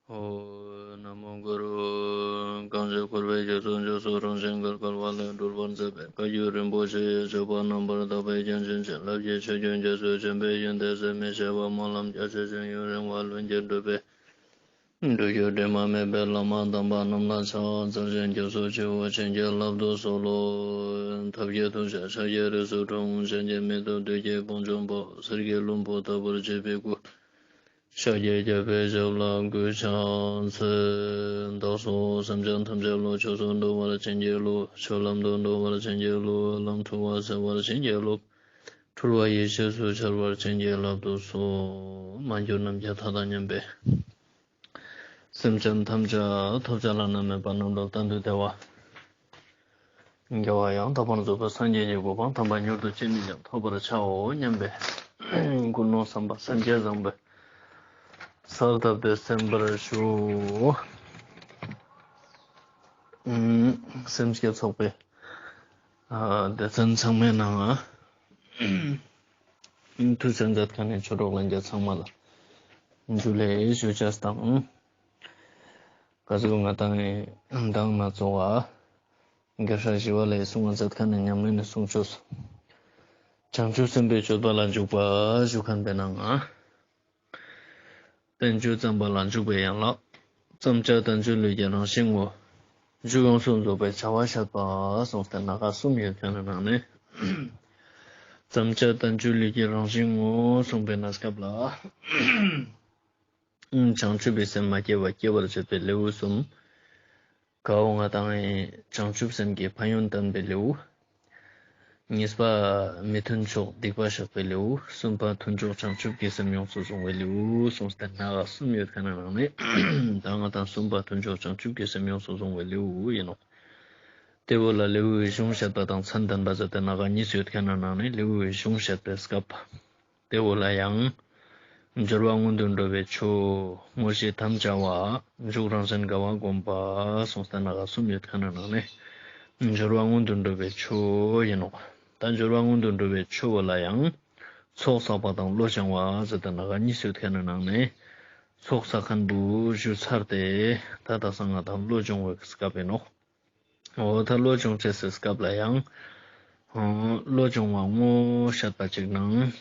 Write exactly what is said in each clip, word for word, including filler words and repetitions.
ཨོ། ན་མོ་གུ་རུ། གང་ཞིག་འཁོར་བའི་རྒྱ་མཚོ་མཇུག་སོགས་རང་བཞིན་གྱིས་བརྒལ་བ་ལས་སྒྲོལ་བར་མཛད་པའི་བཀའ་བརྒྱུད་རིན་པོ་ཆེ་ཡི་སྤྱོད་པ་རྣམ་པར་དག་པའི་རྒྱན་ཅན་བྱིན་རླབས་ཀྱི་ཆུ་རྒྱུན་རྒྱ་མཚོ་ཆེན་པོའི་ཡོན་ཏན་ཟད་མི་ཤེས་པ་སྨོན་ལམ་རྒྱ་ཆེ་ཞིང་ཡུན་རིང་བ་ལྷུན་གྱིས་གྲུབ་པའི་སྒྲུབ་བརྒྱུད་དྲི་མ་མེད་པའི་བླ་མ་དམ་པ་རྣམས་ལ་ཕྱག་འཚལ་ཞིང་སྐྱབས་སུ་མཆིའོ། བྱིན་གྱིས་བརླབ་ཏུ་གསོལ་ལོ། ཐབས་མཁས་ཐུགས་རྗེས་ཕྱག་རྒྱའི་རིགས་སུ་འཁྲུངས། གཞན་གྱིས་མི་ཐུབ་བདུད་ཀྱི་དཔུང་འཇོམས་པ། གསེར་གྱི་ལྷུན་པོ་ལྟ་བུར་བརྗིད་པའི་སྐུ། ཕྱག་རྒྱའི་རྒྱལ་པོའི་ཞབས་ལ་གུས་ཕྱག་འཚལ། བདག་སོགས་སེམས་ཅན་ཐམས་ཅད་བློ་ཆོས་སུ་འགྲོ་བར་བྱིན་གྱིས་རློབས། ཆོས་ལམ་དུ་འགྲོ་བར་བྱིན་གྱིས་རློབས། ལམ་འཁྲུལ་བ་སེལ་བར་བྱིན་གྱིས་རློབས། འཁྲུལ་བ་ཡེ་ཤེས་སུ་འཆར་བར་བྱིན་གྱིས་བརླབ་ཏུ་གསོལ། མ་གྱུར་ནམ་མཁའི་མཐའ་དང་མཉམ་པའི་སེམས་ཅན་ཐམས་ཅད་ཐོབ་བྱ་བླ་ན་མེད་པ་རྣམ་གྲོལ་གཏན་དུ་བདེ་བ་རྒྱལ་བ་ཡང་དག་པར་རྫོགས་པའི་སངས་རྒྱས་ཀྱི་གོ་འཕང་དམ་པ་མྱུར་དུ་ཅི་ནས་ཀྱང་ཐོབ་པར་བྱའོ་སྙམ་པའི་ཀུན་སློང་བསམ་པ་སེམས་བསྐྱེད་བཟང་པོའི་གསལ་བཏབ་སྟེ་གསན་པར་ཞུ། ཨུམ། སེམས་བསྐྱེད་ཚོགས་པའི་ཨ་སྡེ་ཚན་ཚང་མའི་ནང་ང་ཐུགས་སེམས་མཛད་མཁན་ནི་ཆོས་གྲོགས་ལྷན་རྒྱས་ཚང་མ་ལ་ཇུ་ལེ་ཞུ་ཅེས་དང་། ག་ཟུག་ང་དང་མདང་ན་ཚོགས་པ་རྒྱལ་སྲས་ཞི་བ་ལྷས་གསུང་བ་མཛད་མཁན་ནི་ཉམས་ལེན་ནི་གསུང་ཆོས། བྱང་ཆུབ་སེམས་དཔའི་སྤྱོད་པ་ལ་འཇུག་པ་ཞུ་མཁན་པའི་ནང་ང་། བསྟན་བཅོས་བརྩམས་པ་ལ་འཇུག་པའི་ཡན་ལག། བརྩམ་བྱ་བསྟན་བཅོས་ལུས་ཀྱི་རང་བཞིན་ངོ་། མཇུག་ཡོངས་སུ་རྫོགས་པའི་བྱ་བ་བཤད་པ་གསུངས་ཏེ་ན་ག་གསུམ་ཡོད་མཁན་ནི་ནང་ནས། བརྩམ་བྱ་བསྟན་བཅོས་ལུས་ཀྱི་རང་བཞིན་ངོ་གསུངས་པའི་གནས་སྐབས་ལ། བྱང་ཆུབ་པའི་སེམས་མ་སྐྱེས་པ་སྐྱེ་བར་བྱེད་པའི་ལེའུ་གསུམ། གའོ་ང་དང་ངི་བྱང་ཆུབ་སེམས་ཀྱི་ཕན་ཡོན་བསྟན་པའི་ལེའུ། གཉིས་པ་མི་མཐུན་ཕྱོགས་སྡིག་པ་བཤགས་པའི་ལེའུ། གསུམ་པ་མཐུན་ཕྱོགས་བྱང་ཆུབ་ཀྱི་སེམས་ཡོངས་སུ་བཟུང་བའི་ལེའུ་གསུངས་ཏེ་ན་ག་གསུམ་ཡོད་མཁན་ནི་ནང་ནས། ད་ང་དང་གསུམ་པ་མཐུན་ཕྱོགས་བྱང་ཆུབ་ཀྱི་སེམས་ཡོངས་སུ་བཟུང་བའི་ལེའུ་ཡིན་ནོག། དེ་བོ་ལ་ལེའུའི་གཞུང་བཤད་པ་དང་མཚན་བསྟན་པ་ཟེར་ཏེ་ན་ག་གཉིས་ཡོད་མཁན་ནི་ནང་ནས་ལེའུའི་གཞུང་བཤད་པའི་སྐབས། དེ་བོ་ལ་ཡང་། སྦྱོར་བ་སྔོན་དུ་འགྲོ་བའི་ཆོས། དངོས་གཞི་དམ་བཅའ་བ། མཇུག་རང་གཞན་དགའ་བ་བསྒོམ་པ་གསུངས་ཏེ་ན་ག་གསུམ་ཡོད་མཁན་ནི་ནང་ནས། སྦྱོར་བ་སྔོན་དུ་འགྲོ་བའི་ཆོས་ཡིན་ནོག། ད་སྦྱོར་བ་སྔོན་དུ་འགྲོ་བའི་ཆོས་བོ་ལ་ཡང་། ཚོགས་བསགས་པ་དང་བློ་སྦྱང་བ་ཟེར་ཏེ་ན་ག་གཉིས་ཡོད་མཁན་ནི་ནང་ནས། ཚོགས་བསགས་མཁན་བོ་ཞུ་ཚར་ཏེ། ད་དག་ས་ང་དང་བློ་སྦྱོང་བའི་སྐབས་ཡིན་ནོག། འོ་ད་བློ་སྦྱོང་ཅེས་སི་སྐབས་ལ་ཡང་། ཨ་བློ་སྦྱོང་བ་ངོ་ཤེས་པ་ཅིག་ནང་།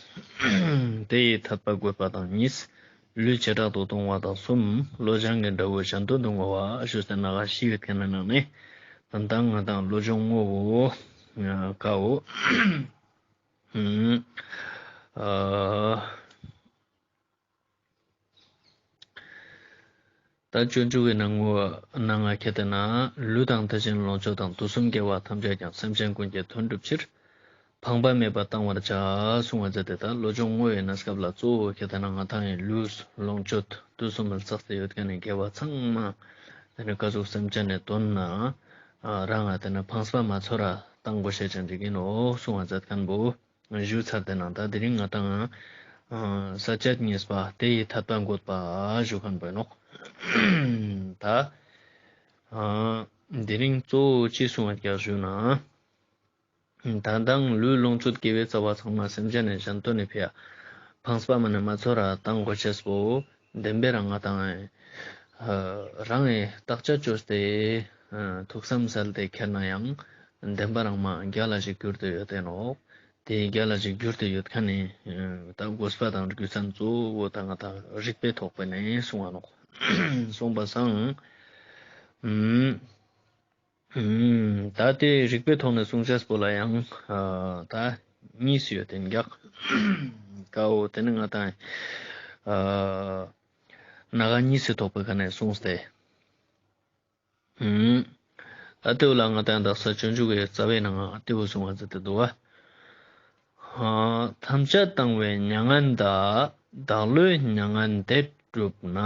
དེ་ཡི་ཐད་པ་དགོད་པ་དང་གཉིས། ལུས་བྱེ་བྲག་ཏུ་གཏོང་བ་དང་གསུམ། བློ་སྦྱང་གི་འབྲས་བུ་གཞན་དོན་དུ་བསྔོ་བ་ཞུས་ཏེ་ན་ག་བཞི་ཡོད་མཁན་ནི་ནང་ནས། ད་ལྟ་ང་དང་བློ་སྦྱོང་ངོ་བོ་ཨ་གའོ། ཨ། ད་སྤྱོད་འཇུག་གི་ནང་ངོ་ནང་ང་ཁྱེར་ཏེ་ན་ལུས་དང་དེ་བཞིན་ལོངས་སྤྱོད་དང་དུས་གསུམ་དགེ་བ་ཐམས་ཅད་ཀྱང་སེམས་ཅན་ཀུན་གྱི་དོན་སྒྲུབ་ཕྱིར། ཕངས་པ་མེད་པར་བཏང་བར་བྱ་གསུང་བ་མཛད་དེ་ད་བློ་སྦྱོང་ངོ་བོའི་གནས་སྐབས་ལ་གཙོ་བོ་ཁྱེར་ཏེ་ན་ང་དང་ངི་ལུས་ལོངས་སྤྱོད་དུས་གསུམ་ལ་བསགས་ཏེ་ཡོད་མཁན་ནི་དགེ་བ་ཚང་མ་དེ་ནི་ག་ཟུག་སེམས་ཅན་ནི་དོན་ན་རང་ང་དེ་ནི་ཕངས་པ་མ་ཚོར་ར་བཏང་དགོས་ཤེས་ཅན་ཅིག་ཡིན་ནོ་གསུང་བ་མཛད་མཁན་བོ། ཞུ་ཚར་ཏེ་ན་ད་དེ་རིང་ང་དང་ས་བཅད་གཉིས་པ་དེ་ཡི་ཐད་པ་དགོད་པ་ཞུ་མཁན་བོ་ཡིན་ནོག། ད་དེ་རིང་གཙོ་བོ་ཅི་གསུང་བ་རྒྱག་ཞུ་ན། ད་དང་ལུས་ལོངས་སྤྱོད་དགེ་བའི་རྩ་བ་ཚང་མ་སེམས་ཅན་ནི་གཞན་དོན་ནི་ཕི་ཡ་ཕངས་པ་མ་ནི་མ་ཚོར་ར་བཏང་དགོས་ཤེས་པོ། བདེན་པའི་རང་ང་དང་རང་ངི་བརྟག་དཔྱད་བཅོས་ཏེ་ཐུགས་བསམ་གསལ་ཏེ་ཁྱེར་ན་ཡང་བདེན་པ་རང་མ་རྒྱལ་ལ་ཞིག་གྱུར་ཏེ་ཡོད་དེ་ནོག། དེ་རྒྱལ་ལ་ཞིག་གྱུར་ཏེ་ཡོད་མཁན་ནི་ད་དགོས་པ་དང་རྒྱུ་མཚན་གཙོ་བོ་ད་ང་དང་རིགས་པའི་ཐོག་པའི་ནས་གསུང་བ་ནོག། གསུངས་པ་སང་། ད་དེ་རིགས་པའི་ཐོག་ནས་གསུང་བྱས་པོ་ལ་ཡང་ད་གཉིས་སུ་ཡོད་དེ་འགག། ཀའོ་དེ་ནི་ང་དང་ན་ག་གཉིས་སུ་ཐོག་པའི་ཁ་ནས་གསུངས་ཏེ། ད་དེ་བོ་ལ་ང་དང་དག་ས་སྤྱོད་འཇུག་གི་རྩ་བའི་ནང་ང་དེ་བོ་གསུང་བ་མཛད་དེ་འདུག་བ། ཐམས་ཅད་བཏང་བའི་མྱ་ངན་འདའ། བདག་བློའི་མྱ་ངན་འདས་གྲུབ་ན།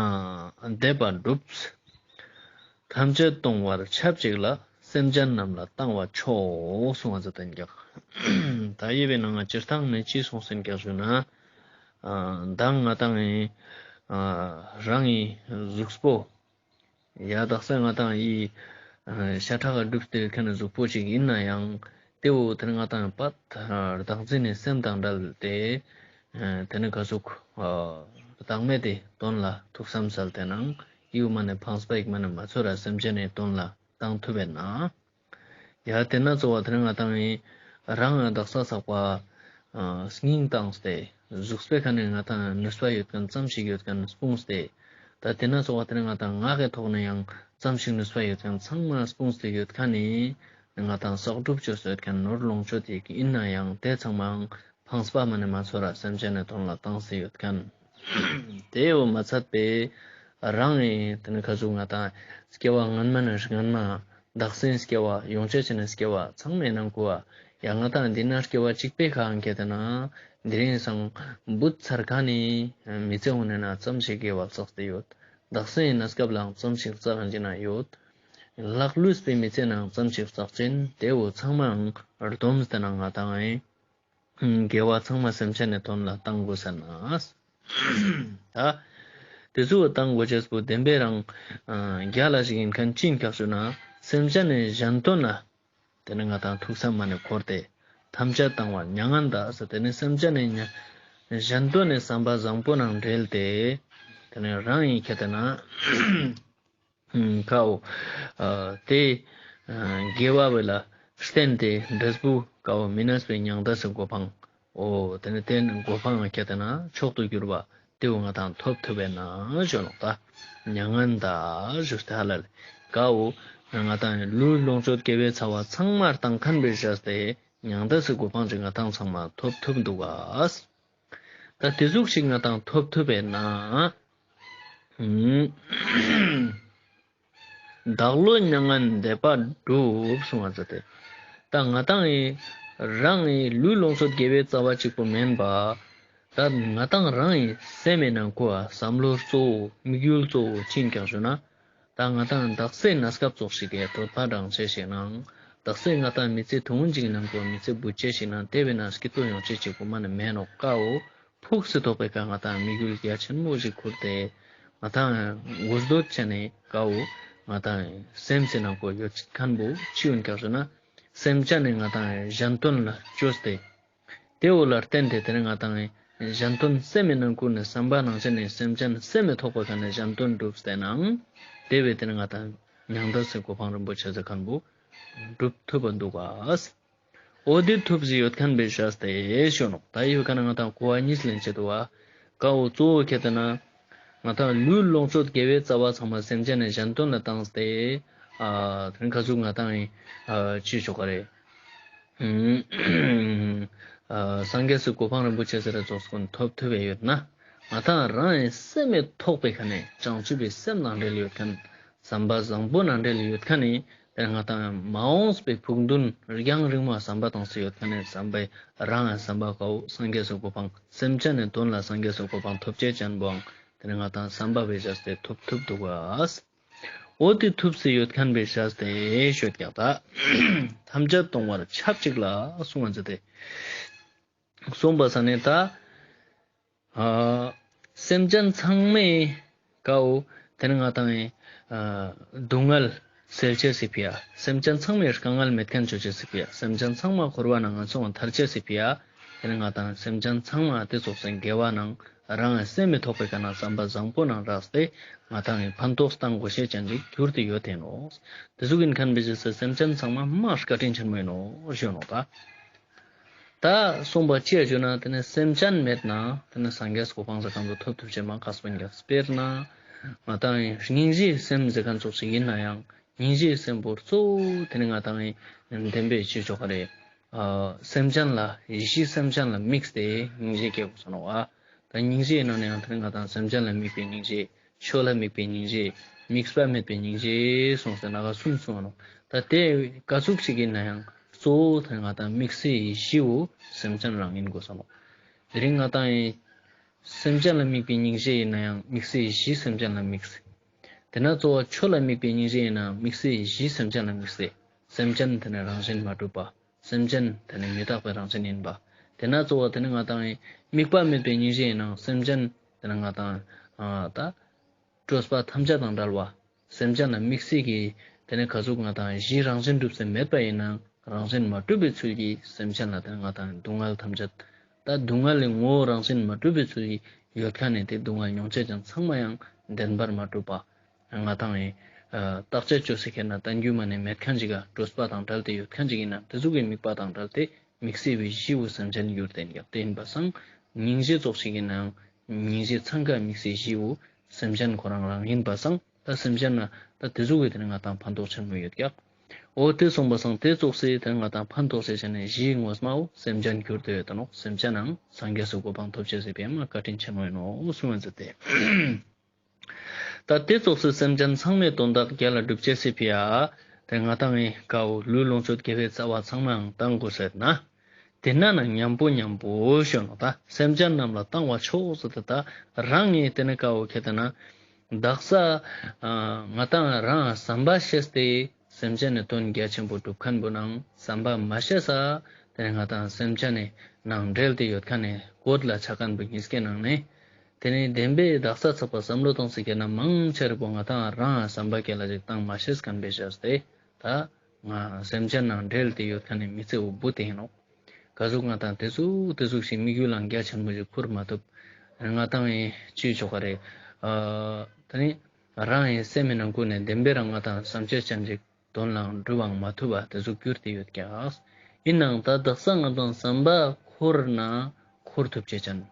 འདས་པ་གྲུབ། ཐམས་ཅད་གཏོང་བར་ཆབས་ཅིག་ལ། སེམས་ཅན་རྣམས་ལ་བཏང་བ་མཆོག་གསུང་བ་མཛད་དེ་འགག། ད་ཡེ་བའི་ནང་ང་སྤྱིར་བཏང་ནས་ཅི་གསུངས་ཟིན་འགག་ཞུ་ན། མདང་ང་དང་ངི་རང་ངི་གཟུགས་པོ། ཡ་དག་ས་ང་དང་ངི་ཤ་ཁྲག་གི་གྲུབ་སྟེ་ཡོད་མཁན་ནི་གཟུགས་པོ་ཅིག་ཡིན་ན་ཡང་དེ་བོ་དེ་ནི་ང་དང་ངི་བདག་འཛིན་ནི་སེམས་དང་བྲལ་ཏེ་དེ་ནི་ག་ཟུག་བདག་མེད་དེ་དོན་ལ་ཐུགས་བསམ་གསལ་ཏེ་ནང་ ཡུ་མ་ནེ་ཕངས་པ་ཞིག་མ་ནེ་མ་ཚོར་ར་སེམས་ཅན་ནི་དོན་ལ་བཏང་ཐུབ་པས་ན། ཡ་དེ་ན་གཙོ་བོ་དེ་ནི་ང་ཏང་ངི་རང་ང་དག་ས་ཚག་པ་ཨ་སྙིང་བཏང་སྟེ་གཟུགས་པོའི་ཁ་ནེ་ང་ཏང་ནུས་པ་ཡོད་མཁན་ཙམ་ཞིག་ཡོད་མཁན་སྤུངས་ཏེ། ད་དེ་ན་གཙོ་བོ་དེ་ནི་ང་ཏང་ངག་གི་ཐོག་ནེ་ཡང་ཙམ་ཞིག་ནུས་པ་ཡོད་མཁན་ཚང་མ་སྤུངས་ཏེ་ཡོད་མཁན་ནི་ང་ཏང་བསགས་སྒྲུབ་བཅོས་ཏེ་ཡོད་མཁན་ནོར་ལོངས་སྤྱོད་དེ་ཡིན་ན་ཡང་དེ་ཚང་མའང་ཕངས་པ་མ་ནེ་མ་ཚོར་ར་སེམས་ཅན་ནི་དོན་ལ་བཏང་སྟེ་ཡོད་མཁན། དེའོ་མ་ཚད་པའི་རང་ངི་དེ་ནི་ཁ་ཟུག་ང་ཏང་སྐྱེ་བ་སྔན་མ་ནེ་སྔན་མ་བདག་སེམས་སྐྱེ་བ་ཡོངས་ཆེ་ཆེ་ནི་སྐྱེ་བ་ཚང་མའི་ནང་ཁུ་བ་ཡང་ང་ཏང་འདི་ན་སྐྱེ་བ་གཅིག་པའི་ཁ་ཁེ་ཏེ་ན་འདི་རིང་སང་བུད་ཚར་མཁན་ནི་མི་ཚེ་འོ་ནེ་ན་ཙམ་ཞིག་དགེ་བ་བསགས་ཏེ་ཡོད། བདག་སེམས་ཀྱི་གནས་སྐབས་ལའང་ཙམ་ཞིག་བསགས་ཀྱིན་ན་ཡོད། ལྷག་ལུས་པའི་མི་ཚེ་ནང་ཙམ་ཞིག་བསགས་ཅིན་དེའོ་ཚང་མའང་བསྡོམས་ཏེ་ན་ང་ཏང་ངི་དགེ་བ་ཚང་མ་སེམས་ཅན་ནི་དོན་ལ་བཏང་དགོས་ཟེར་ན། ད་དེ་ཚུ་བཏང་དགོས་ཅེས་པོ་བདེན་པའི་རང་རྒྱལ་ལ་ཞིག་ཡིན་མཁན་ཅི་ཡིན་ཀྱག་ཞུ་ན་སེམས་ཅན་ནི་གཞན་དོན་ལ་དེ་ནི་ང་ཏང་ཐུགས་བསམ་མ་ནེ་འཁོར་ཏེ་ཐམས་ཅད་བཏང་བ་མྱ་ངན་འདའ་ཟེར། དེ་ནི་སེམས་ཅན་ནི་མྱ་གཞན་དོན་ནི་བསམ་པ་བཟང་པོ་ནང་འབྲེལ་ཏེ་དེ་ནི་རང་ཡིན་ཁེ་ཏེ་ན། ཀའོ། ཨ་དེ་ཨ་དགེ་བ་བོ་ལ་བརྟེན་ཏེ་འབྲས་བུ་ཀའོ་མི་གནས་པའི་མྱང་འདས་སི་གོ་འཕང་། འོ་དེ་ནི་དེ་ནི་གོ་འཕང་ཁེ་ཏེ་ན་མཆོག་ཏུ་གྱུར་པ་དེའོ་ང་ཏང་ཐོབ་ཐུབ་པས་ན་ཞུ་ནོག་ད། མྱ་ངན་འདའ་ཞུས་ཏེ་ཧ་ལ་ལེ། ཀའོ་ང་ཏང་ལུས་ལོངས་སྤྱོད་དགེ་བའི་རྩ་བ་ཚང་མ་བཏང་མཁན་བོའི་ཞེས་ཏེ་མྱང་འདས་སི་གོ་འཕང་ཅིག་ང་ཏང་ཚང་མ་ཐོབ་ཐུབ་འདུག་ག། ད་དེ་ཟུག་ཞིག་ང་ཏང་ཐོབ་ཐུབ་པས་ན། ཨུམ། བདག་བློ་མྱ་ངན་འདས་པ་སྒྲུབ་གསུང་བ་མཛད་དེ། ད་ང་ཏང་ངི་རང་ངི་ལུས་ལོངས་སྤྱོད་དགེ་བའི་རྩ་བ་གཅིག་པོ་མེན་པ། ད་ང་ཏང་རང་ངི་སེམས་མི་ནང་ཁུ་བ་བསམ་བློ་གཙོ་བོ་དམིགས་ཡུལ་གཙོ་བོ་ཅི་ཡིན་ཀྱག་ཞུ་ན། ད་ང་ཏང་དག་སའི་གནས་སྐབས་ཙོགས་ཤིག་གི་དོད་པ་རང་ཆེ་ཞིག་ནང་། དག་སའི་ང་ཏང་མི་ཚེ་ཐུང་ངུན་ཅིག་ནང་ཁུ་མི་ཚེ་བུད་ཆེ་ཞིག་ནང་དེ་བས་ན་སྐྱིད་པོ་ཡོང་ཆེ་ཅིག་པོ་མ་ནེ་མེན་ནོག་ཀའོ། ཕུགས་སུ་ཐོགས་པའི་ཀ་ང་ཏང་དམིགས་ཡུལ་རྒྱ་ཆེན་མོ་ཞིག་ཁུར་ཏེ། ང་ཏང་འགོ་འདོད་ཆ་ནེ་ཀའོ། ང་ཏང་སེམས་སི་ནང་ཁུ་ཡོད་མཁན་བོ་ཅི་ཡིན་ཀྱག་ཞུ་ན། སེམས་ཅན་ནི་ང་ཏང་གཞན་དོན་ལ་བཅོས་ཏེ། དེ་བོ་ལ་བརྟེན་ཏེ་དེ་ནི་ང་ཏང་གཞན་དོན་སེམས་མི་ནང་ཁུ་ནེ་བསམ་པ་ནང་བཞིན་ནི་སེམས་ཅན་སེམས་མི་ཐོགས་པའི་ཁ་ནེ་གཞན་དོན་སྒྲུབས་ཏེ་ནང་། དེ་བས་དེ་ནི་ང་ཏང་མྱང་འདས་སི་གོ་འཕང་རིན་པོ་ཆེ་ཟེར་མཁན་བོ་སྒྲུབ་ཐུབ་པ་འདུག་ག། འོ་དེ་ཐུབ་ཟེར་ཡོད་མཁན་བོའི་ཞེས་ཏེ་ཞུ་ནོག། ད་ཡོད་མཁན་ང་ཏང་གོ་བ་གཉིས་ལེན་ཆེད་དུ་བ། ཀའོ་གཙོ་བོ་ཁེ་ཏེ་ན། ང་ཏང་ལུས་ལོངས་སྤྱོད་དགེ་བའི་རྩ་བ་ཚང་མ་སེམས་ཅན་ནི་གཞན་དོན་ལ་བཏང་སྟེ། ཨ་དེ་ནི་ཁ་ཟུག་ང་ཏང་ཨ་ཅི་ཞུ་ག་རེ། ཨ་སངས་རྒྱས་སི་གོ་འཕང་རིན་པོ་ཆེ་ཟེར་ར་ཙོགས་ཀུན་ཐོབ་ཐུབ་པའི་ཡོད་ན། ང་ཏང་རང་ངི་སེམས་མི་ཐོགས་པའི་ཁ་ནེ་བྱང་ཆུབ་པའི་སེམས་ནང་འབྲེལ་ཡོད་མཁན། བསམ་པ་བཟང་པོ་ནང་འབྲེལ་ཡོད་མཁན་ནི། དེ་ང་ཏང་མ་འོངས་པའི་ཕུགས་འདུན་རྒྱང་རིང་མོ་བསམ་པ་བཏང་སྟེ་ཡོད་མཁན་ནི་བསམ་པའི་རང་ངི་བསམ་པ་ཀའོ་སངས་རྒྱས་སི་གོ་འཕང་སེམས་ཅན་ནི་དོན་ལ་སངས་རྒྱས་སི་གོ་འཕང་ཐོབ་ཅེས་ཅན་བོའང་དེ་ནི་ང་ཏང་བསམ་པ་བོའི་ཞེས་ཏེ་ཐོབ་ཐུབ་འདུག་ག། འོ་དེ་ཐུབ་ཟེར་ཡོད་མཁན་བོའི་ཞེས་ཏེ་ཞུ་ཀྱག་ད། ཐམས་ཅད་སྟོང་པར་ཆབས་ཅིག་ལ་གསུང་བ་མཛད་དེ། གསུངས་པ་ས་ནི་ད། ཨ་སེམས་ཅན་ཚང་མའི་ཀའོ། དེ་ནི་ང་ཏང་ཨ་སྡུག་བསྔལ་སེལ་ཅེས་སི་ཕི་ཡ། སེམས་ཅན་ཚང་མའི་དཀའ་ངལ་མེད་མཁན་ཅོ་ཅེས་སི་ཕི་ཡ། སེམས་ཅན་ཚང་མ་འཁོར་བ་ནང་ང་སོང་ཐར་ཅེས་སི་ཕི་ཡ། དེ་ནི་ང་ཏང་སེམས་ཅན་ཚང་མ་དེ་ཙོགས་སེ་དགེ་བ་ནང་རང་ངི་སེམས་མི་ཐོགས་པའི་ཁ་ནེ་བསམ་པ་བཟང་པོ་ནང་རགས་ཏེ་ང་ཏང་ངི་ཕན་ཐོགས་བཏང་དགོས་ཤེས་ཅན་ཅིག་གྱུར་ཏེ་ཡོད་དེ་ནོག། དེ་ཟུག་ཡིན་མཁན་བོའི་ཞེས་སེམས་ཅན་ཚང་མ་མ་བཀའ་དྲིན་ཆེན་མོ་ཡིན་ནོག་ཞུ་ནོག་ད། ད་གསུངས་པ་ཅི་ཡ་ཞུ་ན་དེ་ནི་སེམས་ཅན་མེད་ན་དེ་ནི་སངས་རྒྱས་གོ་འཕང་ཟེར་མཁན་བོ་ཐོབ་ཐུབ་ཅེས་མ་ཁག་པོ་ཡིན་ཀྱག། དཔེར་ན་ང་ཏང་སྙིང་རྗེའི་སེམས་ཟེར་མཁན་ཙོགས་ཤིག་ཡིན་ན་ཡང་སྙིང་རྗེའི་སེམས་པོ་གཙོ་བོ་དེ་ནི་ང་ཏང་བདེན་པའི་ཅི་ཆོག་ག་རེ། ཨ་སེམས་ཅན་ལ་ཡེ་ཤེས་སེམས་ཅན་ལ་དམིགས་ཏེ་སྙིང་རྗེ་སྐྱེ་དགོས་ས་ནོག་ཨ། ད་སྙིང་རྗེ་ཡིན་ན་ཡང་དེ་ནི་ང་ཏང་སེམས་ཅན་ལ་དམིགས་པའི་སྙིང་རྗེ། ཆོས་ལ་དམིགས་པའི་སྙིང་རྗེ། དམིགས་པ་མེད་པའི་སྙིང་རྗེ་གསུངས་ཏེ་ན་ག་གསུམ་གསུངས་ནོག། ད་དེ་ག་ཟུག་ཅིག་ཡིན་ན་ཡང་གཙོ་བོ་དེ་ང་ཏང་དམིགས་སའི་གཞི་བོ་སེམས་ཅན་རང་ཡིན་དགོས་ས་ནོག། དེ་རིང་ང་ཏང་ཡིན་སེམས་ཅན་ལ་དམིགས་པའི་སྙིང་རྗེ་ཡིན་ན་ཡང་དམིགས་སའི་གཞི་སེམས་ཅན་ལ་དམིགས། དེ་ན་གཙོ་བོ་ཆོས་ལ་དམིགས་པའི་སྙིང་རྗེ་ཡིན་ན་དམིགས་སའི་གཞི་སེམས་ཅན་ལ་དམིགས། སེམས་ཅན་དེ་ནི་རང་བཞིན་མ་གྲུབ་པ། སེམས་ཅན་དེ་ནི་མི་རྟག་པའི་རང་བཞིན་ཡིན་པ། དེ་ན་གཙོ་བོ་དེ་ནི་ང་ཏང་ཡིན་དམིགས་པ་མེད་པའི་སྙིང་རྗེ་ཡིན་ན་སེམས་ཅན་དེ་ནི་ང་ཏང་ཨ་ད་སྤྲོས་པ་ཐམས་ཅད་དང་བྲལ་བ། སེམས་ཅན་ལ་དམིགས་སའི་གི་དེ་ནི་ག་ཟུག་ང་ཏང་གཞི་རང་བཞིན་གྲུབ་ཟིན་མེད་པ་ཡིན་ན་རང་བཞིན་མ་གྲུབ་པའི་ཚུལ་གྱིས་སེམས་ཅན་ལ་དེ་ནི་ང་ཏང་སྡུག་བསྔལ་ཐམས་ཅད། ད་སྡུག་བསྔལ་ལི་ངོ་བོ་རང་བཞིན་མ་གྲུབ་པའི་ཚུལ་གྱིས་ཡོད་མཁན་ནི་དེ་སྡུག་བསྔལ་མྱོང་ཅེས་ཅན་ཚང་མ་ཡང་བདེན་པར་མ་གྲུབ་པ། ང་ཏང་ཨེ་བརྟག་དཔྱད་ཅོས་སེ་ཁྱེར་ན་བསྟན་རྒྱུ་མ་ནེ་མེད་ཁན་ཅིག་ག་འགྲོས་པ་དང་བྲལ་ཏེ་ཡོད་ཁན་ཅིག་ཨིན་ན་དེ་ཟུག་གི་དམིགས་པ་དང་བྲལ་ཏེ་དམིགས་བསལ་བའི་གཞི་བོ་སེམས་ཅན་གྱུར་ཏེ་ཨིན་ཀྱག། དེ་ཨིན་པ་སང་སྙིང་རྗེ་ཙོགས་ཤིག་ཨིན་ནའང་སྙིང་རྗེ་ཚང་ཀ་དམིགས་བསལ་གཞི་བོ་སེམས་ཅན་ཁོ་རང་རང་ཨིན་པ་སང་ད་སེམས་ཅན་ན་ད་དེ་ཟུག་གི་དེ་ནི་ང་ཏང་ཕན་ཐོགས་ཆེན་མོ་ཡོད་ཀྱག། འོ་དེ་སོང་པ་སང་དེ་ཙོགས་སེ་དེ་ནི་ང་ཏང་ཕན་ཐོགས་སེ་ཆ་ནས་གཞི་ངོ་མ་བོ་སེམས་ཅན་གྱུར་ཏེ་ཡོད་དེ་ནོག། སེམས་ཅན་ནང་སངས་རྒྱས་སུ་གོ་འཕང་ཐོབ་ཅེས་སི་ཕི་ཡ་མ་བཀའ་དྲིན་ཆེན་མོ་ཨིན་ནོག་གསུངས་པ་མཛད་དེ། ད་དེ་ཙོགས་སེ་སེམས་ཅན་ཚང་མའི་དོན་དག་རྒྱལ་ལ་སྒྲུབ་ཅེས་སི་ཕི་ཡ་དེ་ང་ཏང་ངི་ཀ་བོ་ལུས་ལོངས་སྤྱོད་དགེ་བའི་རྩ་བ་ཚང་མའང་བཏང་དགོས་ཟེར་ན། དེ་ན་ན་མཉམ་པོ་མཉམ་པོ་ཞུ་ནོག། ད་སེམས་ཅན་རྣམས་ལ་བཏང་བ་མཆོག་ཟེར་ཏེ་ད་རང་ངི་དེ་ནི་ཀ་བོ་ཁྱེར་ཏེ་ན་དག་ས་ང་ཏང་རང་བསམ་པ་ཤེས་ཏེ་སེམས་ཅན་ནི་དོན་རྒྱ་ཆེན་པོ་སྒྲུབ་ཁན་བོ་ནང་བསམ་པ་མ་ཤེས་ས་དེ་ནི་ང་ཏང་སེམས་ཅན་ནི་ནང་འབྲེལ་ཏེ་ཡོད་ཁན་ནི་གོད་ལ་ཆ་ཁན་བོ་ཉིས་ཀའི་ནང་ནས་དེ་ནི་བདེན་པའི་དག་ས་ཚག་པ་བསམ་བློ་གཏོང་སེ་ཁྱེར་ན་མང་ཆེ་བོ་ང་ཏང་རང་བསམ་པ་སྐྱེ་ལ་ཅིག་བཏང་མ་ཤེས་ཁན་བེ་ཤ་སྟེ་ད་ང་སེམས་ཅན་ནང་འབྲེལ་ཏེ་ཡོད་ཁན་ནི་མི་ཚེ་བོ་བུ་དེ་ཨིན་ནོག། ག་ཟུག་ང་ཏང་དེ་ཟུག་དེ་ཟུག་ཞིག་དམིགས་ཡུལ་ལ་རྒྱ་ཆེན་མོ་ཞིག་ཁུར་མ་ཐུབ། ང་ཏང་ཨེ་ཅི་ཆོག་ག་རེ། ཨ་དེ་ནི་རང་ཨེ་སེམས་མི་ནང་ཀུན་ནས་བདེན་པའི་རང་ང་ཏང་བསམ་ཤེས་ཅན་ཅིག་དོན་ལའང་འགྲུབ་པའང་མ་ཐུབ་པ་དེ་ཟུག་གྱུར་ཏེ་ཡོད་ཀྱག། ཨིན་ནའང་ད་དག་ས་ང་ཏང་བསམ་པ་འཁོར་ན་འཁོར་ཐུབ་ཅེས་ཅན།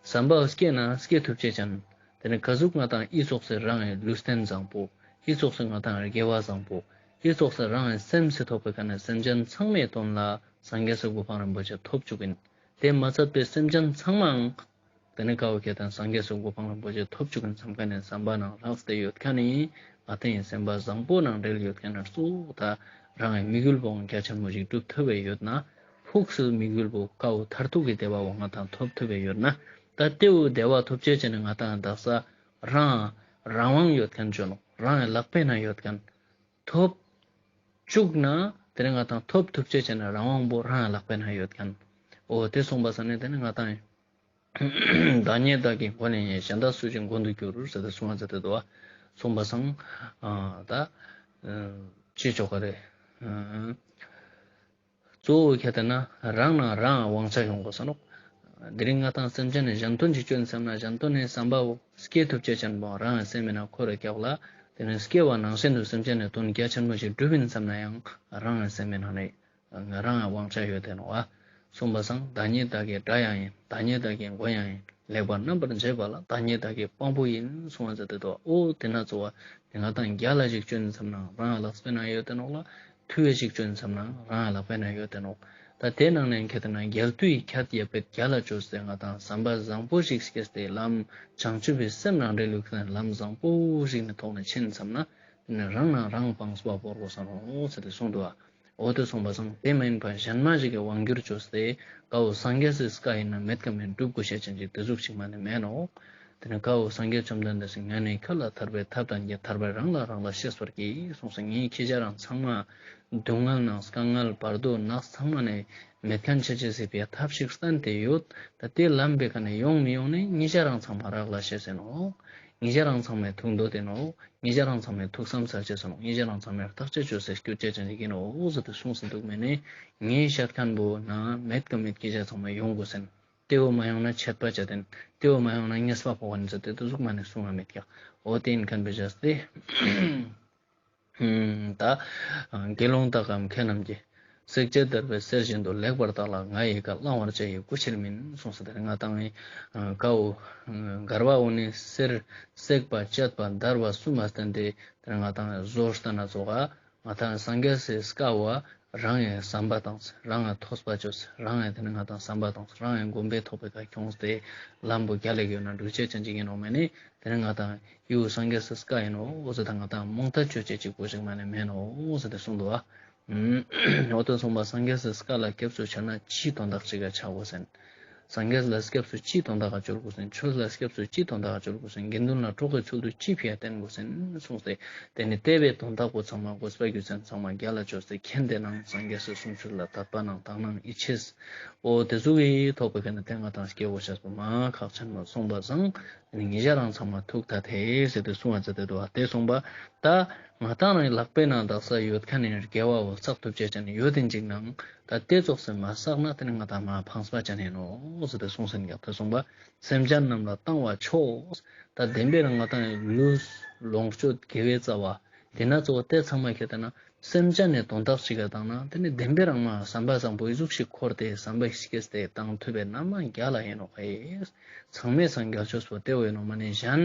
བསམ་པ་སྐྱེ་ན་སྐྱེ་ཐུབ་ཅེས་ཅན། དེ་ནི་ག་ཟུག་ང་ཏང་ཨི་ཙོགས་སེ་རང་ངི་ལུས་རྟེན་བཟང་པོ། ཨི་ཙོགས་སེ་ང་ཏང་དགེ་བ་བཟང་པོ། ཨི་ཙོགས་སེ་རང་ངི་སེམས་སི་ཐོག་པའི་ཀ་ནས་སེམས་ཅན་ཚང་མའི་དོན་ལ་སངས་རྒྱས་སི་གོ་འཕང་རིན་པོ་ཆེ་ཐོབ་བཅུག་ཨིན། དེ་མ་ཚད་པའི་སེམས་ཅན་ཚང་མའང་དེ་ནི་ཀ་བོ་ཁྱེར་ཏེ་ན་སངས་རྒྱས་སི་གོ་འཕང་རིན་པོ་ཆེ་ཐོབ་བཅུག་ཨིན་བསམ་ཁན་ནི་བསམ་པ་ནང་ལྷག་སྟེ་ཡོད་ཁན་ནི་ང་ཏང་ངི་སེམས་པ་བཟང་པོ་ནང་འབྲེལ་ཡོད་ཁན་ནི་གཙོ་བོ་ད་རང་ངི་དམིགས་ཡུལ་བོའང་རྒྱ་ཆེན་མོ་ཞིག་སྒྲུབ་ཐུབ་པའི་ཡོད་ན། ཕུགས་སུ་དམིགས་ཡུལ་བོ་ཀ་བོ་མཐར་ཐུག་གི་བདེ་བ་བོ་ང་ཏང་ཐོབ་ཐུབ་པའི་ཡོད་ན། ད་དེ་བོ་བདེ་བ་ཐོབ་ཅེས་ཅན་ནི་ང་ཏང་དག་ས་རང་རང་དབང་ཡོད་ཁན་ཅོ་ནོག། རང་ངི་ལག་པའི་ནང་ཡོད་ཁན། ཐོབ་བཅུག་ན་དེ་ནི་ང་ཏང་ཐོབ་ཐུབ་ཅེས་ཅན་ནི་རང་དབང་བོ་རང་ངི་ལག་པའི་ནང་ཡོད་ཁན། འོ་དེ་སོང་པ་སང་ནི་དེ་ནི་ང་ཏང་བདག་ཉིད་བདག་གི་མགོན་ཡིན། གཞན་དག་སུ་ཞིག་མགོན་དུ་འགྱུར་ཟེར་ཏེ་གསུངས་པ་མཛད་དེ་འདུག་པ། སོང་པ་སང་ཨ་ད་ཅི་ཆོག་ག་རེ། གཙོ་བོ་ཁྱེར་ཏེ་ན་རང་ནང་རང་དབང་ཆ་ཡོང་དགོས་ས་ནོག། དེ་རིང་ང་ཏང་སེམས་ཅན་ནི་གཞན་དོན་ཅིག་ཅོ་ཨིན་བསམ་ན་གཞན་དོན་ནི་བསམ་པ་བོ་སྐྱེ་ཐུབ་ཅེས་ཅན་བོ་རང་ངི་སེམས་མི་ནང་འཁོར་རེ་ཀྱག་ལ། དེ་ནི་སྐྱེ་བ་ནང་བཞིན་དུ་སེམས་ཅན་ནི་དོན་རྒྱ་ཆེན་མོ་ཞིག་སྒྲུབ་ཨིན་བསམ་ན་ཡང་རང་ངི་སེམས་མི་ནང་ནས་ང་རང་ངི་དབང་ཆ་ཡོད་དེ་ནོག་པ། སོང་པ་སང་བདག་ཉིད་བདག་གི་དགྲ་ཡང་ཡིན། བདག་ཉིད་བདག་གི་མགོན་ཡང་ཡིན། ལེགས་པར་རྣམ་པར་འབྱེད་པ་ལ། བདག་ཉིད་བདག་གི་དཔང་པོ་ཡིན། གསུངས་པ་མཛད་དེ་འདུག། འོ་དེ་ན་གཙོ་བོ་དེ་ང་ཏང་རྒྱལ་ལ་ཞིག་ཅོ་ཨིན་བསམ་ན་རང་ལག་པའི་ནང་ཡོད་དེ་ནོག་ལ། མཐུ་ཡ་ཞིག་ཅོ་ཨིན་བསམ་ན་རང་ལག་པའི་ནང་ཡོད་དེ་ནོག། ད་དེ་ནང་ནས་ཁྱེར་ཏེ་ན་རྒྱལ་དུ་ཡི་ཁྱད་ཡོད་པའི་རྒྱལ་ལ་ཅོས་ཏེ་ང་ཏང་བསམ་པ་བཟང་པོ་ཞིག་སྐྱེས་ཏེ་ལམ་བྱང་ཆུབ་པའི་སེམས་ནང་འབྲེལ་ཡོད་ཁན་ལམ་བཟང་པོ་ཞིག་ནི་ཐོག་ནས་ཕྱིན་བསམ་ན་དེ་ནི་རང་ནང་རང་དཔང་པོ་བོར་དགོས་ས་ནོག་ཟེར་ཏེ་གསུངས་འདུག་པ། འོ་དེ་སོང་པ་སང་དེ་མ་ཡིན་པ་གཞན་མ་ཞིག་གི་དབང་བསྒྱུར་ཅོས་ཏེ་ཀ་བོ་སངས་རྒྱས་སི་བཀའ་ཡིན་ན་མེད་ཀ་མེད་སྒྲུབ་དགོས་ཤེས་ཅན་ཅིག་དེ་ཟུག་ཅིག་མ་ནི་མེད་ནོག། དེ་ནི་ཀ་བོ་སངས་རྒྱས་བཅོམ་ལྡན་འདས་སི་ངས་ནི་ཁྱོད་ལ་ཐར་པའི་ཐབས་དང་རྒྱལ། ཐར་པ་རང་ལ་རང་ལ་ཤེས་པར་གྱིས་གསུངས་སོ། ངས་ཁྱེད་ཅག་རང་ཚང་མ་སྡུག་བསྔལ་ནང་དཀའ་ངལ་བར་དོ་ནགས་ཚང་མ་ནས་མེད་ཁན་ཆ་ཅེས་སི་ཕི་ཡ་ཐབས་ཤིག་བསྟན་ཏེ་ཡོད། ད་དེ་ལམ་པའི་ཀ་ནས་ཡོང་མི་ཡོང་ནི་ངེད་ཅག་རང་ཚང་མ་རག་ལས་ཤེས་ཨིན་ནོག། ངེད་ཅག་རང་ཚང་མའི་ཐུགས་འདོད་དེ་ནོག། ངེད་ཅག་རང་ཚང་མའི་ཐུགས་བསམ་ཚར་ཅེས་ཨིན་ནོག། ངེད་ཅག་རང་ཚང་མའི་བརྟག་དཔྱད་ཅོས་སེ་སྐྱོད་ཅེས་ཅན་ཞིག་ཨིན་ནོག་ཟེར་ཏེ་གསུངས་སེ་འདུག་མེད་ནི། ངས་བཤད་ཁན་བོ་ན་མེད་ཀ་མེད་ངེད་ཅག་ཚང་མ་ཡོང་དགོས་ཨིན། དེ་བོ་མ་ཡོང་ན་ཆད་པ་ཅད་ཨིན། དེ་བོ་མ་ཡོང་ན་ཉེས་པ་ཕོག་ཨིན་ཟེར་ཏེ་དེ་ཟུག་མ་ནི་གསུང་བ་མེད་ཀྱག། འོ་དེ་ཨིན་ཁན་བོ་བྱས་ཏེ། ད་དགེ་སློང་དག་གམ་མཁས་རྣམས་ཀྱིས། བསྲེག་བཅད་བརྡར་བའི་གསེར་བཞིན་དུ། ལེགས་པར་བརྟགས་ལ་ང་ཡི་བཀའ། བླང་བར་བྱ་ཡི་སྐུ་ཕྱིར་མིན། གསུངས་སོ། དེ་ནི་ང་ཏང་ངི་ཀ་བོ་བརྡར་བ་བོ་ནི་གསེར་བསྲེགས་པ་བཅད་པ་བརྡར་བ་གསུམ་མ་བསྟན་ཏེ་དེ་ནི་ང་ཏང་ངི་བཟོ་ལྟ་ན་ཙོགས་ང་ཏང་སངས་རྒྱས་སི་བཀའ་བོ་རང་ངི་བསམ་པ་དང་རང་ངི་ཐོས་པ་ཅོས་རང་ངི་དེ་ནི་ང་ཏང་བསམ་པ་དང་རང་ངི་སྒོམ་པའི་ཐོག་པའི་ཀ་ཁྱོངས་ཏེ་ལམ་བོ་རྒྱལ་ལ་ཡོད་ན་འགྲུལ་ཅེས་ཅན་ཅིག་ཨིན་ནོག་མེད་ནི། དེ་ནི་ང་ཏང་ཡུ་སངས་རྒྱས་སི་བཀའ་ཨིན་ནོག་འོ་ཟེར་ཏེ་ང་ཏང་རྨོངས་དད་ཅོ་ཅེས་ཅིག་པོ་ཞིག་མ་ནི་མེན་ནོག་འོ་ཟེར་ཏེ་གསུངས་འདུག་པ། འོ་དེ་གསུངས་པ་སངས་རྒྱས་སི་བཀའ་ལ་སྐྱབས་སུ་ཆ་ན་ཅིའི་དོན་དག་ཅིག་ག་ཆ་དགོས་ཨིན། སངས་རྒྱས་ལ་སྐྱབས་སུ་ཅིའི་དོན་དག་ག་བཅོལ་དགོས་ཨིན། ཆོས་ལ་སྐྱབས་སུ་ཅིའི་དོན་དག་ག་བཅོལ་དགོས་ཨིན། དགེ་འདུན་ལ་གྲོགས་ཀྱི་ཚུལ་དུ་ཅིའི་ཕི་ཡ་བསྟེན་དགོས་ཨིན་གསུངས་ཏེ། དེ་ནི་དེ་བོའི་དོན་དག་པོ་ཚང་མ་དགོས་པ་རྒྱུ་མཚན་ཚང་མ་རྒྱལ་ལ་ཅོས་ཏེ་མཁྱེན་ཏེ་ནང་སངས་རྒྱས་སི་གསུང་ཆོས་ལ་དད་པ་ནང་དག་སྣང་ཡིད་ཆེས། འོ་དེ་ཟུག་གི་ཐོག་པའི་ཀ་ནི་དེ་ང་ཏང་སྐྱེ་བོ་ཤེས་པོ་མ་ཁག་ཆེན་མོ་གསུངས་པ་སང་། ངེད་ཅག་རང་ཚང་མ་ཐུགས་ཐད་དེ་ཟེར་ཏེ་གསུང་བ་མཛད་དེ་འདུག་པ། དེ་གསུངས་པ་ད་ང་ཏང་རང་ལག་པའི་ནང་དག་ས་ཡོད་ཁན་ནི་དགེ་བ་བོ་བསགས་ཐུབ་ཅེས་ཅན་ནི་ཡོད་དེ་ཅིག་ནང་ད་དེ་ཙོགས་སེ་མ་བསགས་ན་དེ་ནི་ང་ཏང་མ་ཕངས་པ་ཅན་ཨིན་ནོག་ཟེར་ཏེ་གསུངས་ཟིན་ཀྱག། དེ་གསུངས་པ་སེམས་ཅན་རྣམས་ལ་བཏང་བ་མཆོག། ད་བདེན་པའི་རང་ང་ཏང་ལུས་ ལོངས་སྤྱོད་དགེ་བའི་རྩ་བ། དེ་ན་གཙོ་བོ་དེ་ཚང་མ་ཁྱེད་ལྟ་ན་སེམས་ཅན་ནི་དོན་དག་ཅིག་ག་བཏང་ན་དེ་ནི་བདེན་པའི་རང་མ་བསམ་པ་བཟང་པོ་ཨི་ཟུག་ཞིག་འཁོར་ཏེ་བསམ་པ་སྐྱེས་ཏེ་བཏང་ཐུབ་པའི་ན་མ་རྒྱལ་ལ་ཡིན་ནོག་ཨེ། ཚང་མའི་སང་རྒྱལ་ཆོས་པོ་དེ་བོ་ཡིན་ནོག་མ་ནི་གཞན་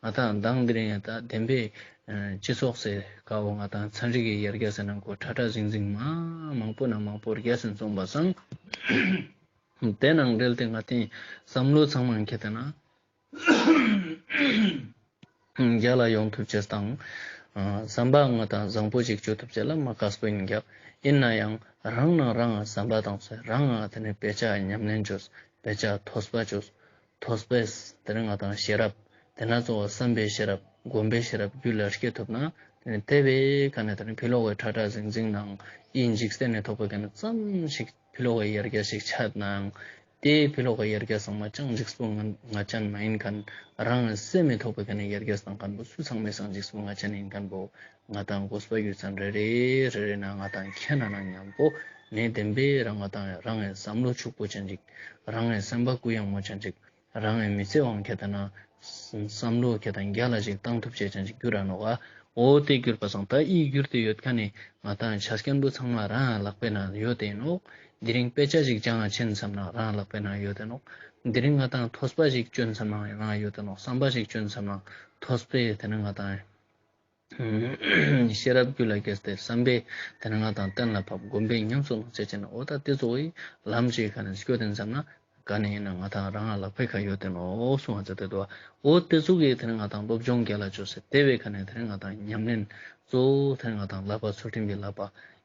ང་དང་མདང་དེ་རིང་ཡ་ད་བདེན་པའི་སྤྱི་ཚོགས་སེ་ཀ་བོ་ང་དང་ཚན་རིག་གི་ཡར་རྒྱས་སེ་ནང་གོ་ཁྲ་ཁྲ་ཟིང་ཟིང་མ་མང་པོ་ན་མང་པོ་རྒྱས་སེ་སོང་པ་སང་། དེ་ནང་འབྲེལ་ཏེ་ང་དེ་བསམ་བློ་ཚང་མ་ཁྱེད་ལྟ་ན་རྒྱལ་ལ་ཡོང་ཐུབ་ཅེས་དང་། བསམ་པ་ང་དང་བཟང་པོ་ཅིག་བཅོ་ཐུབ་ཅེས་ལ་མ་དཀགས་པོ་ཡིན་རྒྱག་ཡིན་ན་ཡང་རང་ནང་རང་བསམ་པ་དང་ཚེ་རང་དེ་ནས་དཔེ་ཆ་ཉམས་ལེན་བཅོས་དཔེ་ཆ་ཐོས་པ་བཅོས། ཐོས་པས་དེ་ནས་ང་དང་ཤེས་རབ། དེ་ན་གཙོ་བོ་བསམ་པའི་ཤེས་རབ་སྒོམ་པའི་ཤེས་རབ་རྒྱུད་ལ་སྐྱེ་ཐུབ་ན། དེ་ནས་དེ་བས་ཁ་ནས་དེ་ནས་ཕི་ལོག་གི་ཁྲ་ཁྲ་ཟིང་ཟིང་ནང་ཨི་འཇིག་རྟེན་ནས་ཐོབ་པའི་ཁ་ནས་ཙམ་ཞིག་ཕི་ལོག་གི་ཡར་རྒྱས་ཤིག་ཆད་ནའང་། དེ་ཕི་ལོག་གི་ཡར་རྒྱས་ཚང་མ་ཅང་འཇིགས་པོ་ང་ཅན་མ་ཡིན་མཁན། རང་སེམས་མི་ཐོག་པའི་ཁ་ནས་ཡར་རྒྱས་བཏང་མཁན་པོ་སུ་ཚང་མའི་སང་འཇིགས་པོ་ང་ཅན་ཡིན་མཁན་པོ། ང་དང་དགོས་པ་རྒྱུ་མཚན་རེ་རེ་རེ་རེ་ན་ང་དང་མཁྱེན་ན་ན་མཉམ་པོ། ནས་བདེན་པའི་རང་ང་དང་རང་ངི་བསམ་བློ་ཕྱུག་པོ་ཅན་ཅིག་རང་ངི་སེམས་པ་གུ་ཡངས་མོ་ཅན་ཅིག་རང་ངི་མི་ཚེ་དབང་ཁྱེད་ལྟ་ན། བསམ་བློ་ཁྱེད་ལྟ་རྒྱལ་ལ་ཞིག་བཏང་ཐུབ་ཅེས་ཅན་ཅིག་གྱུར་ར་ནོག་ག་འོ་དེ་གྱུར་པ་སང་ད་ཨི་གྱུར་ཏེ་ཡོད་མཁན་ནི་ང་དང་ཆ་རྐྱེན་པོ་ཚང་མ་རང་ལག་པའི་ནང་ཡོད་དེ་ནོག་དེ་རིང་དཔེ་ཆ་ཞིག་སྦྱང་ང་ཆེན་བསམ་ན་རང་ལག་པའི་ནང་ཡོད་དེ་ནོག་དེ་རིང་ང་དང་ཐོས་པ་ཞིག་བཅོན་བསམ་ན་རང་ཡོད་དེ་ནོག་བསམ་པ་ཞིག་བཅོན་བསམ་ན་ཐོས་པའི་དེ་ནི་ང་དང་ཤེས་རབ་རྒྱུད་ལ་སྐྱེས་ཏེ་བསམ་པས་དེ་ནི་ང་དང་གཏན་ལ་ཕབ་སྒོམ་པས་ཉམས་སུ་བླང་བྱེད་ཅེས་ན་འོ་ད་དེ་ཚོ་བོའི་ལམ་ཅིག་ག་ནས་སྐྱོད་དེ་བསམ་ན་ག་ནས་ཡིན་ན་ང་དང་རང་ལག་པའི་ཁ་ཡོད་དེ་ནོག་གསུང་བ་ཚེ་དེ་དོ། འོ་དེ་ཚོ་གི་དེ་ནི་ང་དང་སློབ་སྦྱོང་རྒྱལ་ལ་བཅོས་སེ་དེ་བས་ག་ནས་དེ་ནི་ང་དང་ཉམས་ལེན་གཙོ་བོ་དེ་ནི་ང་དང་བསླབ་པ་ཚུལ་ཁྲིམས་པའི་བསླབ་པ་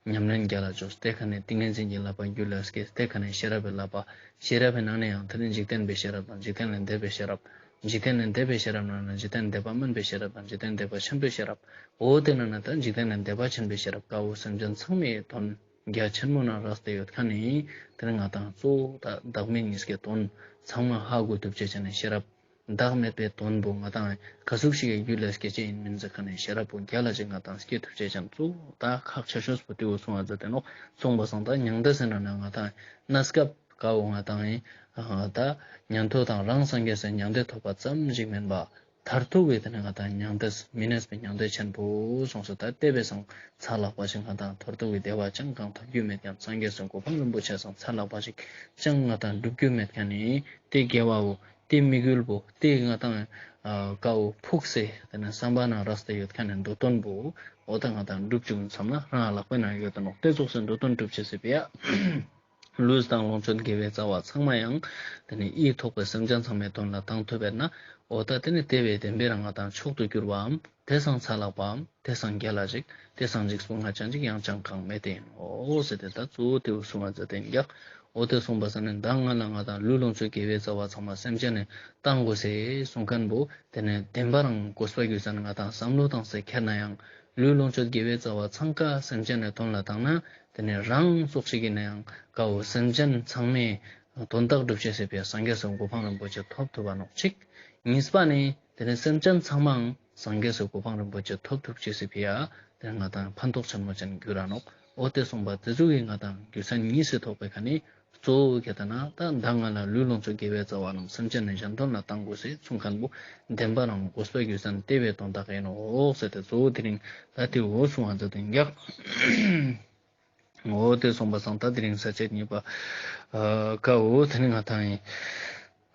ཉམས་ལེན་རྒྱལ་ལ་བཅོས་དེ་ག་ནས་ཏིང་ངེ་འཛིན་གྱི་བསླབ་པ་རྒྱུད་ལ་སྐྱེས་དེ་ག་ནས་ཤེས་རབ་པའི་བསླབ་པ། ཤེས་རབ་པའི་ནང་ནས་ཡང་དེ་ནི་འཇིག་རྟེན་པའི་ཤེས་རབ་དང་འཇིག་རྟེན་ལས་འདས་པའི་ཤེས་རབ། འཇིག་རྟེན་ལས་འདས་པའི་ཤེས་རབ་ནང་ན་འཇིག་རྟེན་འདས་པ་དམན་པའི་ཤེས་རབ་དང་འཇིག་རྟེན་འདས་པ་ཆེན་པོའི་ཤེས་རབ། འོ་དེ་ནང་ན་ད་འཇིག་རྟེན་ལས་འདས་པ་ཆེན་པོའི་ཤེས་རབ་ཀ་བོ་སེམས་ཅན་ཚང་མའི་དོན་རྒྱ་ཆེན་མོ་ནང་རགས་ཏེ་ཡོད་མཁན་ནི་དེ་ནི་ང་དང་གཙོ་བོ་ད་བདག་མེད་གཉིས་ཀའི་དོན་ཚང་མ་ཧ་གོ་ཐུབ་ཅེས་ཅན་ནི་ཤེས་རབ། བདག་མེད་པའི་དོན་པོ་ང་དང་ག་ཟུག་ཞིག་གི་རྒྱུད་ལ་སྐྱེ་ཅེས་ཡིན་མིན་ཟེར་མཁན་ནི་ཤེས་རབ་པོ་རྒྱལ་ལ་ཅིག་ང་དང་སྐྱེ་ཐུབ་ཅེས་ཅན་གཙོ་བོ་ད་ཁག་ཆེ་ཤོས་པོ་དེ་བོ་གསུང་བ་མཛད་དེ་ནོག་གསུངས་པ་སང་ད་མྱང་འདས་ཟེར་ན་ན་ང་དང་གནས་སྐབས་ཀ་བོ་ང་དང་ཡིན། ད་ཉན་ཐོས་དང་རང་སངས་རྒྱས་སི་མྱང་འདས་ཐོབ་པ་ཙམ་ཞིག་མིན་པ། མཐར་ཐུག་གི་དེ་ནི་ང་དང་མྱང་འདས་མི་གནས་པའི་མྱང་འདས་ཆེན་པོ་གསུངས་སོ། ད་དེ་བས་སང་ཚ་ལྷག་པ་ཞིག་ང་དང་མཐར་ཐུག་གི་བདེ་བ་ཅང་གང་ཐོབ་རྒྱུ་མེད་ཀྱང་སངས་རྒྱས་སི་གོ་འཕང་རིན་པོ་ཆེ་སང་ཚ་ལྷག་པ་ཞིག་ཅང་ང་དང་སྒྲུབ་རྒྱུ་མེད་མཁན་ནི་དེ་དགེ་བ་བོ་དེ་དམིགས་ཡུལ་བོ་དེ་ང་དང་ཀ་བོ་ཕུགས་སེ་དེ་ནི་བསམ་པ་ནང་རགས་ཏེ་ཡོད་མཁན་ནི་འདོད་དོན་བོ་འོ་ད་ང་དང་སྒྲུབ་བཅུག་བསམ་ན་རང་ལག་པའི་ནང་ཡོད་དེ་ནོག་དེ་ཙོགས་སེ་འདོད་དོན་སྒྲུབ་ཅེས་སི་ཕི་ཡ། ལུས་དང་ལོངས་སྤྱོད་དགེ་བའི་རྩ་བ་ཚང་མ་ཡང་། དེ་ནི་ཡིད་ཐོག་པའི་སེམས་ཅན་ཚང་མའི་དོན་ལ་བཏང་ཐུབ་པས་ན། འོ་ད་དེ་ནི་དེ་བས་བདེན་པའི་རང་ང་དང་མཆོག་ཏུ་གྱུར་པའམ། དེ་སང་ཚ་ལྷག་པའམ། དེ་སང་རྒྱལ་ལ་ཞིག་དེ་སང་འཇིགས་པོ་ང་ཅན་ཅིག་ཡང་ཅང་གང་མེད་དེ་ཡིན་ནོག་ཟེར་ཏེ་ད་གཙོ་བོ་དེ་བོ་གསུང་བ་མཛད་དེ་ཡིན་ཀྱག་འོ་དེ་གསུངས་པ་ས་ནི་མདང་ང་ལ་ང་དང་ལུས་ལོངས་སྤྱོད་དགེ་བའི་རྩ་བ་ཚང་མ་སེམས་ཅན་ནི་བཏང་དགོས་སེ་གསུང་མཁན་བོ། དེ་ནི་བདེན་པ་རང་དགོས་པ་རྒྱུ་མཚན་ང་དང་བསམ་བློ་བཏང་སེ་ཁྱེར་ན་ཡང་། ལུས་ལོངས་སྤྱོད་དགེ་བའི་རྩ་བ་ཚང་ཀ་སེམས་ཅན་ནི་དོན་ལ་བཏང་ན། དེ་ནི་རང་སྲོག་ཞིག་གི་ནི་ཡང་ཀ་བོ་སེམས་ཅན་ཚང་མའི་དོན་དག་སྒྲུབ་ཅེས་སི་ཕི་ཡ་སངས་རྒྱས་སི་གོ་འཕང་རིན་པོ་ཆེ་ཐོབ་ཐུབ་པ་ནོག་ཅིག་གཉིས་པ་ནི་དེ་ནི་སེམས་ཅན་ཚང་མའང་སངས་རྒྱས་སི་གོ་འཕང་རིན་པོ་ཆེ་ཐོབ་ཐུབ་ཅེས་སི་ཕི་ཡ་དེ་ནི་ང་དང་ཕན་ཐོགས་ཆེན་མོ་ཅན་གྱུར་ར་ནོག་འོ་དེ་གསུངས་པ་དེ་ཚོ་གི་ང་དང་རྒྱུ་མཚན་གཉིས་སི་ཐོག་པའི་ཁ་ནི། གཙོ་བོ་ཁྱེད་ལྟ་ན་ད་མདང་ང་ལ་ལུས་ལོངས་སྤྱོད་དགེ་བའི་རྩ་བ་རྣམས་སེམས་ཅན་ནི་གཞན་དོན་ལ་བཏང་དགོས་སེ་གསུང་མཁན་བོ་བདེན་པ་རང་དགོས་པ་རྒྱུ་མཚན་དེ་བས་དོན་དག་ཡིན་ནོག་ཟེར་ཏེ་གཙོ་བོ་དེ་རིང་ད་དེ་འོ་གསུང་བ་མཛད་དེ་ཡིན་ཀྱག་འོ་དེ་གསུངས་པ་སང་ད་དེ་རིང་ས་བཅད་གཉིས་པ་ཀ་འོ་དེ་ནི་ང་དང་ཡིན།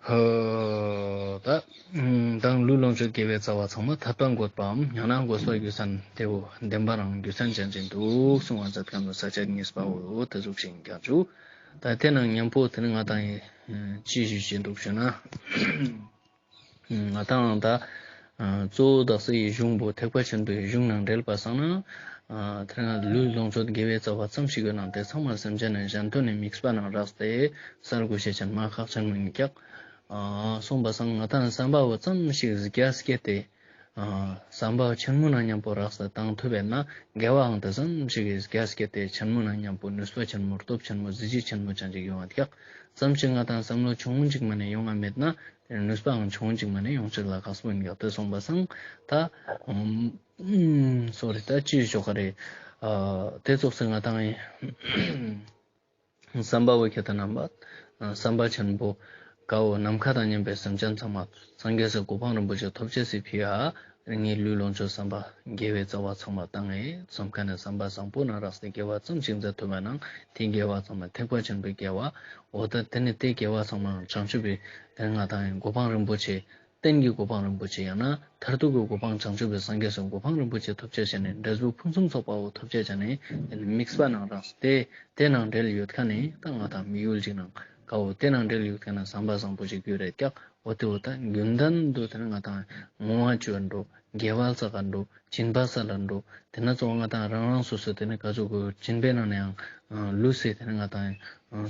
ཧོ། ད་མདང་ལུས་ལོངས་སྤྱོད་དགེ་བའི་རྩ་བ་ཚང་མ་ཐར་པ་འགོད་པའམ་ཡང་ན་དགོས་པ་རྒྱུ་མཚན་དེ་བོ་བདེན་པ་རང་རྒྱུ་མཚན་ཅན་ཅིག་འདུག་གསུང་བ་མཛད་མཁན་ནི་ས་བཅད་གཉིས་པ་བོ་དེ་ཟུག་ཅིག་ཡིན་ཀྱག་ཅུ། ད་དེ་ནང་མཉམ་པོ་དེ་ནི་ང་དང་ཡིན་ཅི་ཞུ་ཅི་འདུག་ཞུ་ན། ང་དང་ད་གཙོ་བོ་དག་ས་ཡི་གཞུང་བོ་ཐེག་པ་ཆེན་པོའི་གཞུང་ནང་འབྲེལ་པ་སང་ན། དེ་ནི་ལུས་ལོངས་སྤྱོད་དགེ་བའི་རྩ་བ་ཙམ་ཞིག་ཡོད་ནང་དེ་ཚང་མ་སེམས་ཅན་ནི་གཞན་དོན་ནི་དམིགས་པ་ནང་རགས་ཏེ་གསལ་དགོས་ཤེས་ཅན་མ་ཁག་ཆེན་མོ་ཡིན་ཀྱག་གསུངས་པ་སང་ང་དང་བསམ་པ་བོ་ཙམ་ཞིག་རྒྱ་སྐྱེད་དེ། བསམ་པ་ཆེན་མོ་ནང་མཉམ་པོ་རགས་ཏེ་བཏང་ཐུབ་པས་ན་དགེ་བའང་དེ་ཙམ་ཞིག་རྒྱ་སྐྱེད་དེ་ཆེན་མོ་ནང་མཉམ་པོ་ནུས་པ་ཆེན་མོ་སྟོབས་ཆེན་མོ་གཟི་བརྗིད་ཆེན་མོ་ཅན་ཅིག་ཡོང་བ་ཀྱག་ཙམ་ཞིག་ང་དང་བསམ་བློ་ཆུང་ངུ་ཅིག་མ་ནས་ཡོང་བ་མེད་ན་དེ་ནུས་པའང་ཆུང་ངུ་ཅིག་མ་ནས་ཡོང་ཅེས་ལ་ཁག་པོ་ཡིན་ཀྱག་དེ་གསུངས་པ་སང་ད། སོ་རི་ད་ཅི་ཞོག་ག་རེ། དེ་ཙོགས་སེ་ང་དང་ཡིན། བསམ་པ་བོ་ཁྱེད་ལྟ་ན་བསམ་པ་ཆེན་པོ་ཀ་བོ་ནམ་མཁའ་དང་མཉམ་པའི་སེམས་ཅན་ཚང་མ་སངས་རྒྱས་སི་གོ་འཕང་རིན་པོ་ཆེ་ཐོབ་ཅེས་སི་ཕི་ཡ་ ངའི་ལུས་ལོངས་སྤྱོད་བསམ་པ་དགེ་བའི་རྩ་བ་ཚང་མ་བཏང་ངེ་བསམ་ཁན་ནི་བསམ་པ་བཟང་པོ་ནང་རགས་ཏེ་དགེ་བ་ཙམ་ཞིག་མཛད་ཐུབ་པ་ན་དེ་དགེ་བ་ཚང་མ་ཐེག་པ་ཆེན་པོའི་དགེ་བ། འོ་ད་དེ་ནི་དེ་དགེ་བ་ཚང་མ་བྱང་ཆུབ་པའི་དེ་ནི་ང་དང་གོ་འཕང་རིན་པོ་ཆེ། གཏན་གྱི་གོ་འཕང་རིན་པོ་ཆེ་ཡང་ན་མཐར་ཐུག་གི་གོ་འཕང་བྱང་ཆུབ་པའི་སངས་རྒྱས་སི་གོ་འཕང་རིན་པོ་ཆེ་ཐོབ་ཅེས་ཅན་ནི་འབྲས་བུ་ཕུན་སུམ་ཚོགས་པ་བོ་ཐོབ་ཅེས་ཅན་ནི་དམིགས་པ་ནང་རགས་ཏེ་དེ་ནང་འབྲེལ་ཡོད་ཁན་ནི་ད་ང་དང་དམིགས་ཡུལ་ཅིག་ནང་ཀ་བོ་དེ་ནང་འབྲེལ་ཡོད་ཁན་ནི་བསམ་པ་བཟང་པོ་ཞིག་ཡོད་རེད་ཀྱག་འོ་དེ་བོ་ད་རྒྱུན་ལྡན་དུ་དེ་ནི་ང་དང་བསྔོ་བ་བཅོ་འགྲོ། དགེ་བ་བསགས་འགྲོ། སྦྱིན་པ་བསགས་འགྲོ། དེ་ན་ཚོ་ང་དང་རང་རང་སོ་སོ་དེ་ནི་ཀ་ཟུག་གི་སྦྱིན་པའི་ནང་ནས་ཡང་ལུས་སེ་དེ་ནི་ང་དང་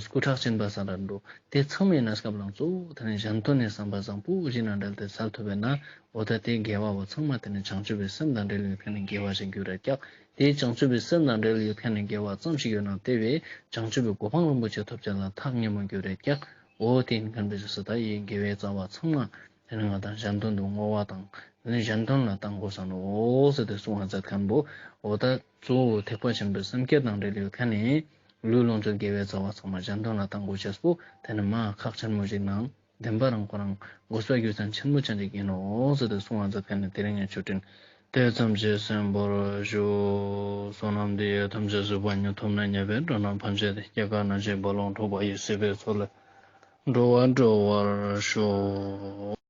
སྐུ་ཁྲག་སྦྱིན་པ་བསགས་འགྲོ། དེ་ཚང་མའི་གནས་སྐབས་ལ་གཙོ་བོ་དེ་ནི་གཞན་དོན་ནི་བསམ་པ་བཟང་པོ་ཞིག་ནང་འབྲེལ་ཏེ་སལ་ཐུབ་པས་ན་འོ་ད་དེ་དགེ་བ་བོ་ཚང་མ་དེ་ནི་བྱང་ཆུབ་པའི་སེམས་དང་འབྲེལ་ཡོད་ཁན་ནི་དགེ་བ་ཞིག་འགྱུར་རེད་ཀྱག་དེ་བྱང་ཆུབ་པའི་སེམས་དང་འབྲེལ་ཡོད་ཁན་ནི་དགེ་བ་ཙམ་ཞིག་ཡོད་ན་དེ་བས་བྱང་ཆུབ་པའི་གོ་འཕང་རིན་པོ་ཆེ་ཐོབ་ཅེས་ལ་ཐག་ཉེ་མོ་འགྱུར་རེད་ཀྱག་འོ་དེ་ཡིན་ཁན་པའི་རྗེས་སུ་ད་ཡི་དགེ་བའི་རྩ་བ་ཚང་མ་དེ་ནི་ང་དང་གཞན་དོན་དུ་བསྔོ་བ་དང་དེ་ནི་གཞན་དོན་ལ་བཏང་དགོས་ས་ནོག་ཟེར་ཏེ་གསུང་བ་མཛད་ཁན་བོ། འོ་ད་གཙོ་བོ་ཐེག་པ་ཆེན་པོའི་སེམས་བསྐྱེད་དང་འབྲེལ་ཡོད་ཁན་ནི་ལུས་ལོངས་སྤྱོད་དགེ་བའི་རྩ་བ་ཚང་མ་གཞན་དོན་ལ་བཏང་དགོས་ཤེས་པོ་དེ་ནི་མ་ཁག་ཆེན་མོ་ཞིག་ནང་བདེན་པ་རང་ཁོ་རང་དགོས་པ་རྒྱུ་མཚན་ཆེན་མོ་ཅན་ཞིག་ཡིན་ནོག་ཟེར་ཏེ་གསུང་བ་མཛད་ཁན་ནི་དེ་རིང་ངས་ཆོས་འབྲེལ་དེ་ཙམ་གྱིས་གསན་པར་ཞུ། བསོད་ནམས་འདི་ཡིས་ཐམས་ཅད་གཟིགས་པ་ཉིད། ཐོབ་ནས་ཉེས་པའི་དགྲ་རྣམས་ཕམ་བྱས་ཏེ། སྐྱེ་རྒ་ན་འཆིའི་རྦ་ཀློང་འཁྲུགས་པ་ཡི། སྲིད་པའི་མཚོ་ལས་འགྲོ་བ་སྒྲོལ་བར་ཤོག།